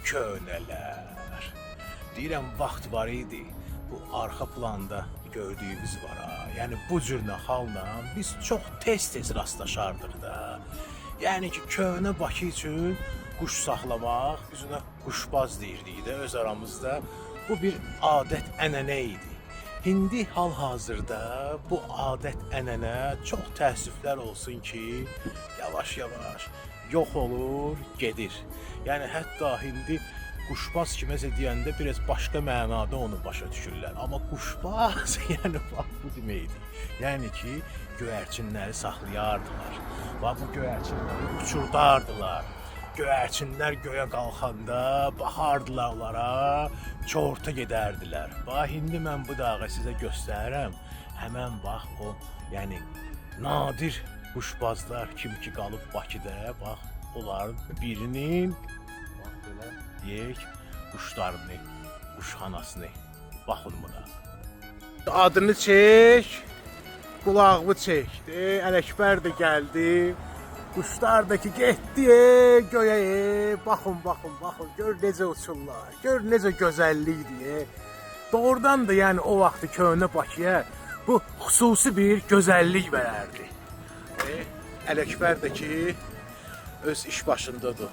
Köhnələr. Deyirəm, vaxt var idi. Bu arxa planda gördüyümüz var ha. Yəni bu cür nə halla biz çox tez-tez rastlaşardıq da. Yəni ki, köhnə Bakı üçün quş saxlamaq, biz ona quşbaz deyirdik də öz aramızda. Bu bir adət, ənənə idi. İndi hal-hazırda bu adət, ənənə çox təəssüflər olsun ki, yavaş-yavaş yox olur, gedir. Yəni hətta indi quşbaz kiməsə deyəndə biraz başqa mənada onu başa düşürlər. Amma quşbaz, yəni bax bu deməkdir. Yəni ki, göyərçinləri saxlayardılar. Bax bu göyərçinləri uçurdardılar. Göyərçinlər göyə qalxanda baxardılar onlara, çorta gedərdilər. Bax indi mən bu dağı sizə göstərirəm. Həmən bax o, yəni nadir quşbazlar kim ki qalıb Bakıda, bax onların birinin bax belə deyək quşlarını, quşxanasını. Baxın buna. Adını çək, qulağımı çəkdi. Ələkbər də gəldi. Quşlar da ki getdi göyə. Baxın, baxın, baxın. Gör necə uçurlar. Gör necə gözəllikdir. Doğrudan da yəni o vaxtı köhnə Bakıya bu xüsusi bir gözəllik verərdi. Ələkbər də ki öz iş başındadır.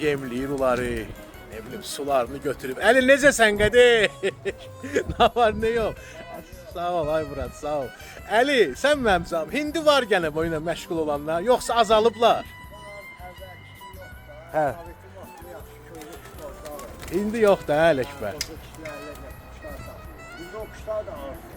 Yemləyir onları, nə bilim sularını götürüb. Əli necəsən qədir? Nə var, nə yox? Sağ ol ay Murad, sağ ol. Əli, sən mənim canım, hindi var gənə bu ilə məşğul olanlar, yoxsa azalıblar? Hə. İndi yox da Ələkbər. İndi o quşlar da azdır.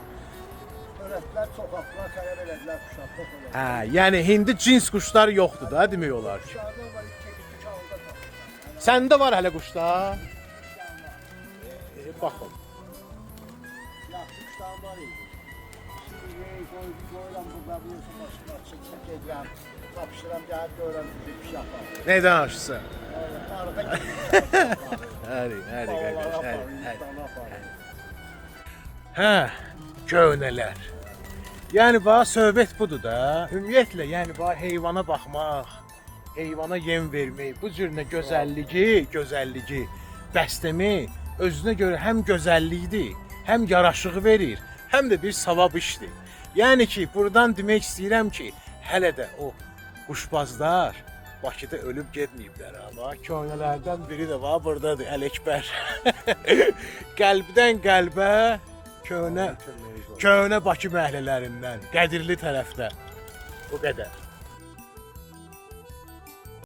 Törətlər çoxaltdılar, xərab elədilər quşlar, çox elədilər. Hə, yəni hindi cins quşlar yoxdur da demək olar ki. Quşlardan var, çəkib dükanında tapırsan. Səndə var hələ quşlar? Baxın. Yaxşı quşlar var idi. Şimdi qoy, qoyuram burada, biliyorsun, başını açıq çək edirəm. Tapşıram, gəlib görürəm, bir şey yapar. Nə danışırsan? Arada gedirəm. Həri, həri qardaş, Balalara həri, aparır, həri. Hindistana aparır. Hə, köhnələr. Yəni bax söhbət budur da. Ümumiyyətlə, yəni bax heyvana baxmaq, heyvana yem vermək, bu cür nə gözəlliyi, gözəlliyi bəstəmi özünə görə həm gözəllikdir, həm yaraşığı verir, həm də bir savab işdir. Yəni ki, buradan demək istəyirəm ki, hələ də o quşbazlar Bakıda ölüb getməyiblər amma köhnələrdən biri də var burdadır, Ələkbər. Qəlbdən qəlbə köhnə köhnə Bakı məhlələrindən, Qədirli tərəfdə. Bu qədər.